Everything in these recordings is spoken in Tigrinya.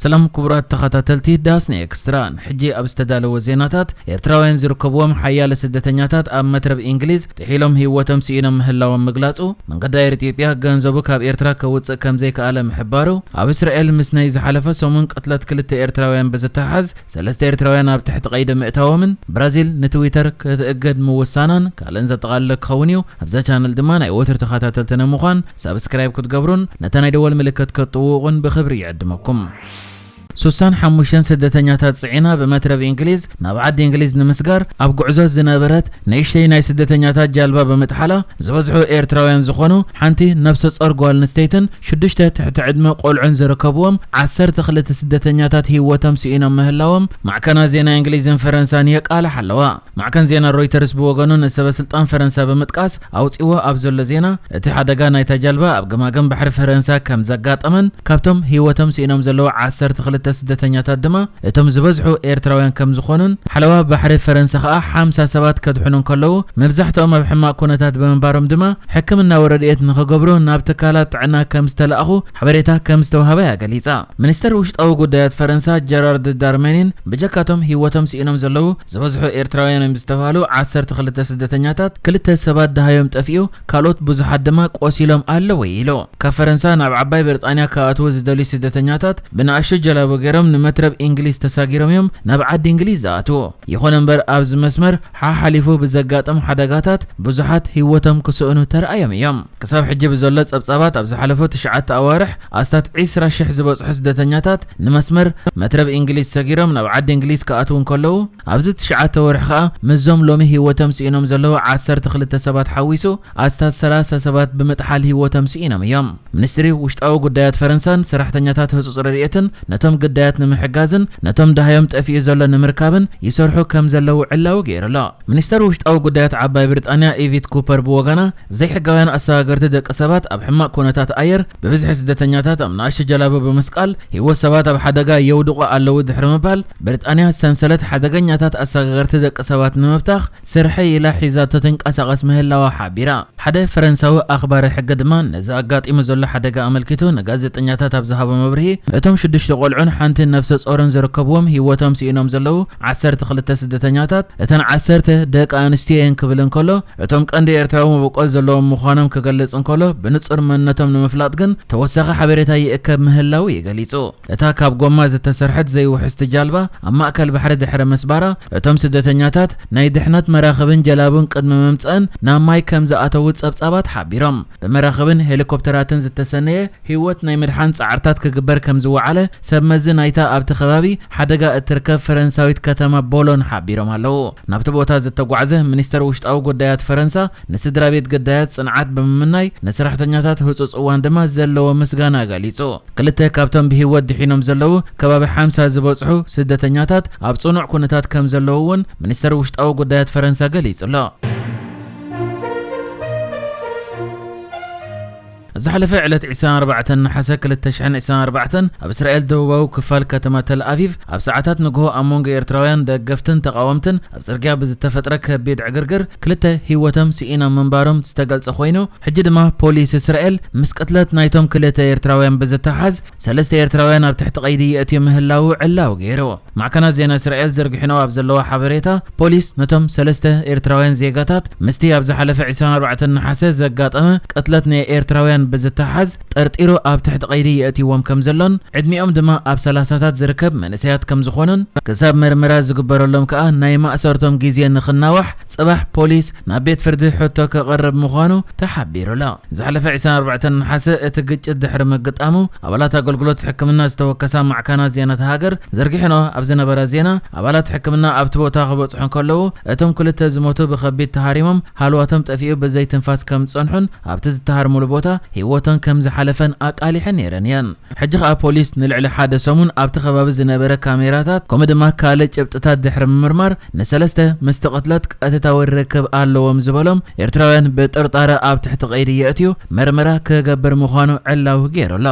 ሰላም ክቡራት ተኸታተልቲ ዳስኒ ኤክስትራ፣ ሕጂ ኣብ ዝተዳለወ ዜናታት፣ ኤርትራውያን ዝርከብዎም ሓያለ ስደተኛታት ኣብ መትረብ እንግሊዝ ጥሒሎም ህይወቶም ስኢኖም ምህላዎም ምግላጹ፣ መንገዲ ኣየር ኢትዮጵያ ገንዘቡ ካብ ኤርትራ ከውጽእ ከም ዘይከኣለ ምሕባሩ፣ ኣብ እስራኤል ምስ ናይ ዝሓለፈ ሰሙን ቅትለት ክልተ ኤርትራውያን ብዝተሓዝ ሰለስተ ኤርትራውያን ኣብ ትሕቲ ቀይዲ ምእታዎምን፣ ብራዚል ንትዊተር ክትእገድ ምውሳናን ካልእን ዘጠቓልለ ክኸውን እዩ። ኣብዛ ቻነል ድማ ናይ ወትር ተኸታተልቲ ንምዃን ሳብስክራይብ ክትገብሩን ነታ ናይ ደወል ምልክት ክትጥውቑን ብኽብሪ ይዕድመኩም። ሱሳን ሓሙሽተን ስደተኛታት ጽዒና ብመትረብ እንግሊዝ ናብ ዓዲ እንግሊዝ ንምስጋር ኣብ ጉዕዞ ዝነበረት ንእሽተይ ናይ ስደተኛታት ጃልባ ብምጥሓላ ዝበዝሑ ኤርትራውያን ዝኾኑ ሓንቲ ነፍሰ ጾር ጓል ኣንስተይትን ሽዱሽተ ትሕቲ ዕድመ ቆልዑን ዝርከብዎም ዓሰርተ ክልተ ስደተኛታት ህይወቶም ስኢኖም ምህላዎም ማዕከናት ዜና እንግሊዝን ፈረንሳን የቃልሓ ኣለዋ። ማዕከን ዜና ሮይተርስ ብወገኑ ንሰበ ስልጣን ፈረንሳ ብምጥቃስ ኣውጺዎ ኣብ ዘሎ ዜና፣ እቲ ሓደጋ ናይታ ጃልባ ኣብ ገማግም ባሕሪ ፈረንሳ ከም ዘጋጠመን ካብቶም ህይወቶም ስኢኖም ዘለዉ ዓሰርተ ክልተ ስደተኛታት ድማ እቶም ዝበዝሑ ኤርትራውያን ከም ዝኾኑን ሓለዋ ባሕሪ ፈረንሳ ከኣ ሓምሳ ሰባት ከድሕኑ እንከለዉ፣ መብዛሕትኦም ኣብ ሕማቕ ኩነታት ብምንባሮም ድማ ሕክምናዊ ረድኤት ንኽገብሩ ናብ ትካላት ጥዕና ከም ዝተላእኹ ሓበሬታ ከም ዝተዋህበ እያ ገሊጻ። ሚኒስተር ውሽጣዊ ጉዳያት ፈረንሳ ጀራርድ ዳርሜኒን ብጀካቶም ህይወቶም ስኢኖም ዘለዉ ዝበዝሑ ኤርትራውያን እዮም ዝተባህሉ ዓሰርተ ክልተ ስደተኛታት፣ ክልተ ሰባት ደሃዮም ጠፊኡ፣ ካልኦት ብዙሓት ድማ ቆሲሎም ኣለዉ ኢሉ። ካብ ፈረንሳ ናብ ዓባይ ብሪጣንያ ክኣትዉ ዝደልዩ ስደተኛታት ብንኣሽቱ ጀላቡ ገይሮም ንመትረብ እንግሊዝ ተሳጊሮም እዮም ናብ ዓዲ እንግሊዝ ዝኣትዉ። ይኹን እምበር ኣብዚ መስመር ሓሓሊፉ ብዘጋጥም ሓደጋታት ብዙሓት ህይወቶም ክስእኑ ተራእዮም እዮም። ክሳብ ሕጂ ብዘሎ ጸብጻባት ኣብ ዝሓለፉ ትሽዓተ ኣዋርሕ ኣስታት ዕስራ ሽሕ ዝበጽሑ ስደተኛታት ንመስመር መትረብ እንግሊዝ ሰጊሮም ናብ ዓዲ እንግሊዝ ክኣትዉ እንከለዉ፣ ኣብዚ ትሽዓተ ወርሒ ከኣ ምስዞም ሎሚ ህይወቶም ስኢኖም ዘለዉ ዓሰርተ ክልተ ሰባት ሓዊሱ ኣስታት ሰላሳ ሰባት ብምጥሓል ህይወቶም ስኢኖም እዮም። ሚኒስትሪ ውሽጣዊ ጉዳያት ፈረንሳን ሰራሕተኛታት ህጹጽ ረድኤትን ነቶም ግዳያት ንምሕጋዝን ነቶም ደሃዮም ጠፊኡ ዘሎ ንምርካብን ይሰርሑ ከም ዘለዉ ዕላዊ ገይሩ ኣሎ። ሚኒስተር ውሽጣዊ ጉዳያት ዓባይ ብሪጣንያ ኢቪት ኩፐር ብወገና፣ ዘይሕጋውያን ኣሰጋገርቲ ደቂ ሰባት ኣብ ሕማቕ ኩነታት ኣየር ብብዝሒ ስደተኛታት ኣብ ንኣሽቱ ጀላቡ ብምስቃል ህይወት ሰባት ኣብ ሓደጋ የውድቑ ኣለዉ ድሕሪ ምባል፣ ብሪጣንያ ሰንሰለት ሓደገኛታት ኣሰጋገርቲ ደቂ ሰባት ንምብታኽ ስርሐይ ኢላ ሒዛቶ ትንቀሳቐስ ምህላዋ ሓቢራ። ሓደ ፈረንሳዊ ኣኽባሪ ሕጊ ድማ ነዚ ኣጋጢሙ ዘሎ ሓደጋ ኣመልኪቱ ንጋዜጠኛታት ኣብ ዝሃቦ መብርሂ፣ እቶም ሽዱሽተ ቆልዑን ሓንቲ ነፍሰ ጾርን ዝርከብዎም ህይወቶም ስኢኖም ዘለዉ ዓሰርተ ክልተ ስደተኛታት፣ እተን ዓሰርተ ደቂ ኣንስትዮ እየን ክብል እንከሎ፣ እቶም ቀንዲ ኤርትራዊ መበቆል ዘለዎም ምዃኖም ክገልጽ እንከሎ፣ ብንጹር መንነቶም ንምፍላጥ ግን ተወሳኺ ሓበሬታ ይእከብ ምህላዉ እዩ ገሊጹ። እታ ካብ ጎማ ዝተሰርሐት ዘይውሕስቲ ጃልባ ኣብ ማእከል ባሕሪ ድሕሪ ምስባራ፣ እቶም ስደተኛታት ናይ ድሕነት መራኽብን ጀላቡን ቅድሚ ምምጽእን ናብ ማይ ከም ዝኣተዉ ጸብጻባት ሓቢሮም። ብመራኽብን ሄሊኮፕተራትን ዝተሰነየ ህይወት ናይ ምድሓን ጻዕርታት ክግበር ከም ዝወዓለ ሰብ መዚ ናይታ ኣብቲ ከባቢ ሓደጋ እትርከብ ፈረንሳዊት ከተማ ቦሎን ሓቢሮም ኣለዉ። ናብቲ ቦታ ዝተጓዕዘ ሚኒስተር ውሽጣዊ ጉዳያት ፈረንሳ ንስድራ ቤት ግዳያት ጽንዓት ብምምናይ፣ ንሰራሕተኛታት ህጹጽ እዋን ድማ ዘለዎ ምስጋና ገሊጹ። ክልተ ካብቶም ብህይወት ድሒኖም ዘለዉ ከባቢ ሓምሳ ዝበጽሑ ስደተኛታት ኣብ ጽኑዕ ኩነታት ከም ዘለዉ እውን ሚኒስተር ውሽጣዊ ጉዳያት ፈረንሳ ገሊጹ ኣሎ። ዝሓለፈ ዕለት ዕስራን ኣርባዕተን ነሓሰ ክልተ ሽሕን ዕስራን ኣርባዕተን ኣብ እስራኤል ደቡባዊ ክፋል ከተማ ተል ኣቪቭ ኣብ ሰዓታት ንግሆ ኣብ መንጎ ኤርትራውያን ደገፍትን ተቓወምትን ኣብ ጽርግያ ብዝተፈጥረ ከቢድ ዕግርግር ክልተ ህይወቶም ስኢኖም ምንባሮም ዝተገልጸ ኮይኑ፣ ሕጂ ድማ ፖሊስ እስራኤል ምስ ቅትለት ናይቶም ክልተ ኤርትራውያን ብዝተሓዝ ሰለስተ ኤርትራውያን ኣብ ትሕቲ ቀይዲ የእትዩ ምህላዉ ዕላዊ ገይሩ። ማዕከናት ዜና እስራኤል ዘርጊሕንኦ ኣብ ዘለዋ ሓበሬታ፣ ፖሊስ ነቶም ሰለስተ ኤርትራውያን ዜጋታት ምስቲ ኣብ ዝሓለፈ ዕስራን ኣርባዕተን ነሓሰ ዘጋጠመ ቅትለት ናይ ኤርትራውያን ብዝተሓዝ ጠርጢሩ ኣብ ትሕቲ ቀይዲ የእትይዎም ከም ዘሎን ዕድሚኦም ድማ ኣብ ሰላሳታት ዝርከብ መንእሰያት ከም ዝኾኑን ክሳብ መርመራ ዝግበረሎም ከኣ ናይ ማእሰርቶም ግዜ ንኽናዋሕ ጽባሕ ፖሊስ ናብ ቤት ፍርዲ ሕቶ ከቕርብ ምዃኑ ተሓቢሩ ኣሎ። ዝሓለፈ ዕስራን ኣርባዕተን ነሓሰ እቲ ግጭት ድሕሪ ምግጣሙ፣ ኣባላት ኣገልግሎት ሕክምና ዝተወከሳ ማዕከናት ዜና እታ ሃገር ዘርጊሐንኦ ኣብ ዝነበራ ዜና፣ ኣባላት ሕክምና ኣብቲ ቦታ ክበጽሑ እንከለዉ፣ እቶም ክልተ ዝሞቱ ብኸቢድ ተሃሪሞም ሃልዋቶም ጠፊኡ ብዘይትንፋስ ከም ዝጸንሑን ኣብቲ ዝተሃርሙሉ ቦታ ህይወቶም ከም ዝሓለፈን ኣቃሊሐን ነይረን እየን። ሕጂ ከኣ ፖሊስ ንልዕሊ ሓደ ሰሙን ኣብቲ ከባቢ ዝነበረ ካሜራታት ከምኡ ድማ ካልእ ጭብጥታት ድሕሪ ምምርማር ንሰለስተ ምስቲ ቅትለት ቀጥታዊ ርክብ ኣለዎም ዝበሎም ኤርትራውያን ብጥርጣረ ኣብ ትሕቲ ቀይዲ የእትዩ መርመራ ክገብር ምዃኑ ዕላዊ ገይሩ ኣሎ።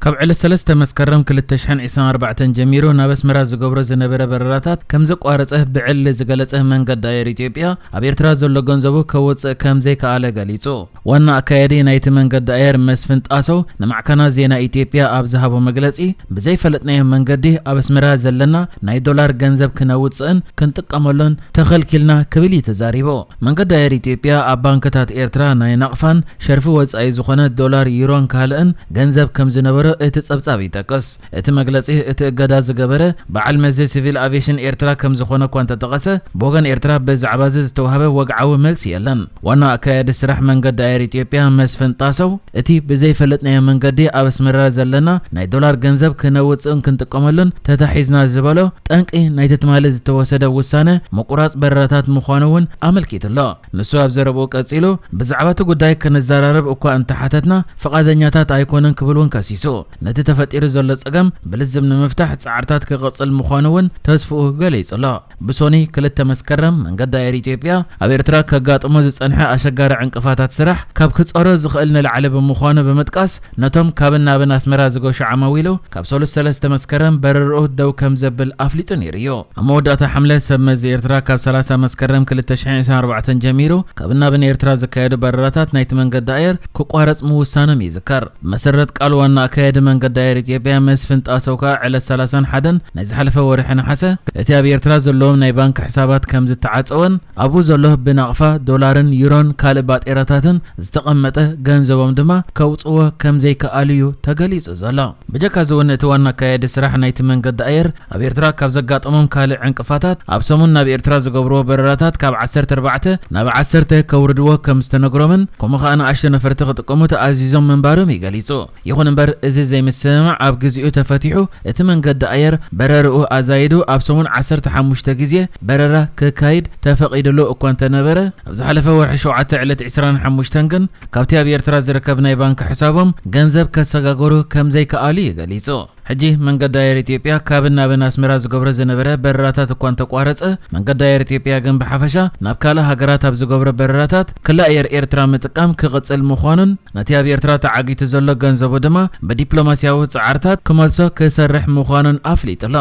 ካብ ዕለት ሰለስተ መስከረም ክልተ ሽሕን ዕስራን ኣርባዕተን ጀሚሩ ናብ ኣስመራ ዝገብሮ ዝነበረ በረራታት ከም ዘቋረጸ ብዕሊ ዝገለጸ መንገዲ ኣየር ኢትዮጵያ፣ ኣብ ኤርትራ ዘሎ ገንዘቡ ከውጽእ ከም ዘይከኣለ ገሊጹ። ዋና ኣካያዲ ናይቲ መንገዲ ኣየር መስፍን ጣሰው ንማዕከናት ዜና ኢትዮጵያ ኣብ ዝሃቦ መግለጺ፣ ብዘይፈለጥናዮ መንገዲ ኣብ ኣስመራ ዘለና ናይ ዶላር ገንዘብ ክነውጽእን ክንጥቀመሉን ተኸልኪልና ክብል እዩ ተዛሪቡ። መንገዲ ኣየር ኢትዮጵያ ኣብ ባንክታት ኤርትራ ናይ ናቕፋን ሸርፊ ወጻኢ ዝኾነ ዶላር፣ ዩሮን ካልእን ገንዘብ ከም ዝነበሮ እቲ ጸብጻብ ይጠቅስ። እቲ መግለጺ እቲ እገዳ ዝገበረ በዓል መዚ ሲቪል ኣቪዬሽን ኤርትራ ከም ዝኾነ እኳ እንተጠቐሰ፣ ብወገን ኤርትራ ብዛዕባ እዚ ዝተዋህበ ወግዓዊ መልሲ የለን። ዋና ኣካያዲ ስራሕ መንገዲ ኣየር ኢትዮጵያ መስፍን ጣሰው፣ እቲ ብዘይፈለጥናዮ መንገዲ ኣብ ኣስመራ ዘለና ናይ ዶላር ገንዘብ ክነውጽእን ክንጥቀመሉን ተታሒዝና ዝበሎ ጠንቂ ናይቲ ትማሊ ዝተወሰደ ውሳነ ምቁራጽ በረራታት ምዃኑ እውን ኣመልኪቱ ኣሎ። ንሱ ኣብ ዘረብኡ ቀጺሉ፣ ብዛዕባ እቲ ጉዳይ ክንዘራረብ እኳ እንተሓተትና ፍቓደኛታት ኣይኮኑን ክብል እውን ከሲሱ። ነቲ ተፈጢሩ ዘሎ ጸገም ብልዝብ ንምፍታሕ ጻዕርታት ክቕጽል ምዃኑ እውን ተስፍኡ ገሊጹ ኣሎ። ብሶኒ ክልተ መስከረም መንገዲ ኣየር ኢትዮጵያ ኣብ ኤርትራ ከጋጥሞ ዝጸንሐ ኣሸጋሪ ዕንቅፋታት ስራሕ ካብ ክጸሮ ዝኽእል ንላዕሊ ብምዃኑ ብምጥቃስ፣ ነቶም ካብን ናብን ኣስመራ ዝገሹ ዓማዊሉ ካብ ሰሉስ ሰለስተ መስከረም በረርኡ ደው ከም ዘብል ኣፍሊጡ ነይሩ እዩ። ኣብ መወዳእታ ሓምለ ሰብ መዚ ኤርትራ ካብ ሰላሳ መስከረም ክልተ ሽሕን ዕስራን ኣርባዕተን ጀሚሩ ካብ ናብን ኤርትራ ዝካየዱ በረራታት ናይቲ መንገዲ ኣየር ክቋረጽ ምውሳኖም ይዝከር። ብመሰረት ቃል ዋና ኣካያዲ መንገዲ ኣየር ኢትዮጵያ መስፍን ጣሰው ከኣ ዕለት ሰላሳን ሓደን ናይ ዝሓለፈ ወርሒ ነሓሰ እቲ ኣብ ኤርትራ ዘለዎም ናይ ባንክ ሕሳባት ከም ዝተዓጸወን ኣብኡ ዘሎ ብናቕፋ ዶላርን ዩሮን ካልእ ባጤራታትን ዝተቐመጠ ገንዘቦም ድማ ከውጽዎ ከም ዘይከኣሉ እዩ ተገሊጹ ዘሎ። ብጀካ እዚ እውን እቲ ዋና ኣካያዲ ስራሕ ናይቲ መንገዲ ኣየር ኣብ ኤርትራ ካብ ዘጋጠሞም ካልእ ዕንቅፋታት ኣብ ሰሙን ናብ ኤርትራ ዝገብርዎ በረራታት ካብ ዓሰርተ ኣርባዕተ ናብ ዓሰርተ ከውርድዎ ከም ዝተነግሮምን ከምኡ ከኣ ንኣሽቱ ነፈርቲ ክጥቀሙ ተኣዚዞም ምንባሮም እዩ ገሊጹ። ይኹን እምበር እዚ ዘይምስምማዕ ኣብ ግዚኡ ተፈቲሑ እቲ መንገዲ ኣየር በረርኡ ኣዛይዱ ኣብ ሰሙን ዓሰርተ ሓሙሽተ ግዜ በረራ ክካይድ ተፈቒድሉ እኳ እንተነበረ፣ ኣብ ዝሓለፈ ወርሒ ሸውዓተ ዕለት ዕስራን ሓሙሽተን ግን ካብቲ ኣብ ኤርትራ ዝርከብ ናይ ባንክ ሕሳቦም ገንዘብ ከሰጋግሩ ከም ዘይከኣሉ እዩ ገሊጹ። ሕጂ መንገዲ ኣየር ኢትዮጵያ ካብን ናብን ኣስመራ ዝገብሮ ዝነበረ በረራታት እኳ እንተቋረጸ፣ መንገዲ ኣየር ኢትዮጵያ ግን ብሓፈሻ ናብ ካልእ ሃገራት ኣብ ዝገብሮ በረራታት ክሊ ኣየር ኤርትራ ምጥቃም ክቕጽል ምዃኑን ነቲ ኣብ ኤርትራ ተዓጊቱ ዘሎ ገንዘቡ ድማ ብዲፕሎማስያዊ ጻዕርታት ክመልሶ ክሰርሕ ምዃኑን ኣፍሊጡ ኣሎ።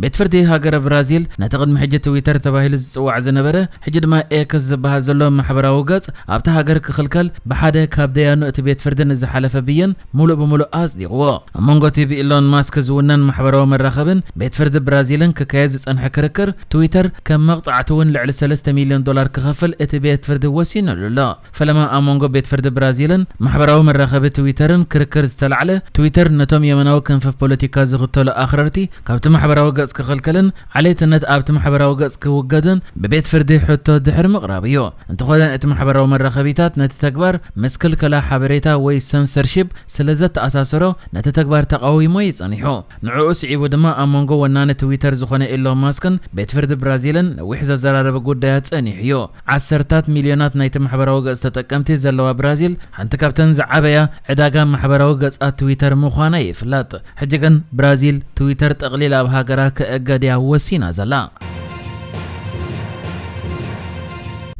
ቤት ፍርዲ ሃገረ ብራዚል ነቲ ቅድሚ ሕጂ ትዊተር ተባሂሉ ዝጽዋዕ ዝነበረ፣ ሕጂ ድማ ኤክስ ዝበሃል ዘሎ ማሕበራዊ ገጽ ኣብታ ሃገር ክኽልከል ብሓደ ካብ ደያኑ እቲ ቤት ፍርዲ ንዝሓለፈ ብይን ሙሉእ ብሙሉእ ኣጽዲቕዎ። ኣብ መንጎ እቲ ብኢሎን ማስክ ዝውነን ማሕበራዊ መራኸብን ቤት ፍርዲ ብራዚልን ክካየድ ዝጸንሐ ክርክር፣ ትዊተር ከም መቕጻዕቲ እውን ልዕሊ ሰለስተ ሚልዮን ዶላር ክኸፍል እቲ ቤት ፍርዲ ወሲኑሉ ኣሎ። ፈለማ ኣብ መንጎ ቤት ፍርዲ ብራዚልን ማሕበራዊ መራኸቢ ትዊተርን ክርክር ዝተላዕለ፣ ትዊተር ነቶም የመናዊ ክንፊ ፖለቲካ ዝኽተሉ ኣኽረርቲ ካብቲ ማሕበራዊ ገጽ ክኽልከልን ዓሌትነት ኣብቲ ማሕበራዊ ገጽ ክውገድን ብቤት ፍርዲ ሕቶ ድሕሪ ምቕራቡ እዩ። እንተኾነ እቲ ማሕበራዊ መራኸቢታት ነቲ ተግባር ምስ ክልከላ ሓበሬታ ወይ ሰንሰርሺፕ ስለ ዘተኣሳሰሮ ነቲ ተግባር ተቓዊሞ እዩ ጸኒሑ። ንዕኡ ስዒቡ ድማ ኣብ መንጎ ወናኒ ትዊተር ዝኾነ ኢሎን ማስክን ቤት ፍርዲ ብራዚልን ነዊሕ ዘዘራረበ ጉዳያት ጸኒሑ እዩ። ዓሰርታት ሚልዮናት ናይቲ ማሕበራዊ ገጽ ተጠቀምቲ ዘለዋ ብራዚል፣ ሓንቲ ካብተን ዝዓበያ ዕዳጋ ማሕበራዊ ገጻት ትዊተር ምዃና ይፍለጥ። ሕጂ ግን ብራዚል ትዊተር ጠቕሊላ ኣብ ሃገራ ክእገድ እያ ወሲና ዘላ።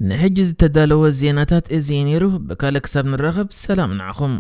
ንሕጂ ዝተዳለወ ዜናታት እዚ እዩ ነይሩ። ብካልእ ክሳብ ንራኸብ ሰላም ንዓኹም።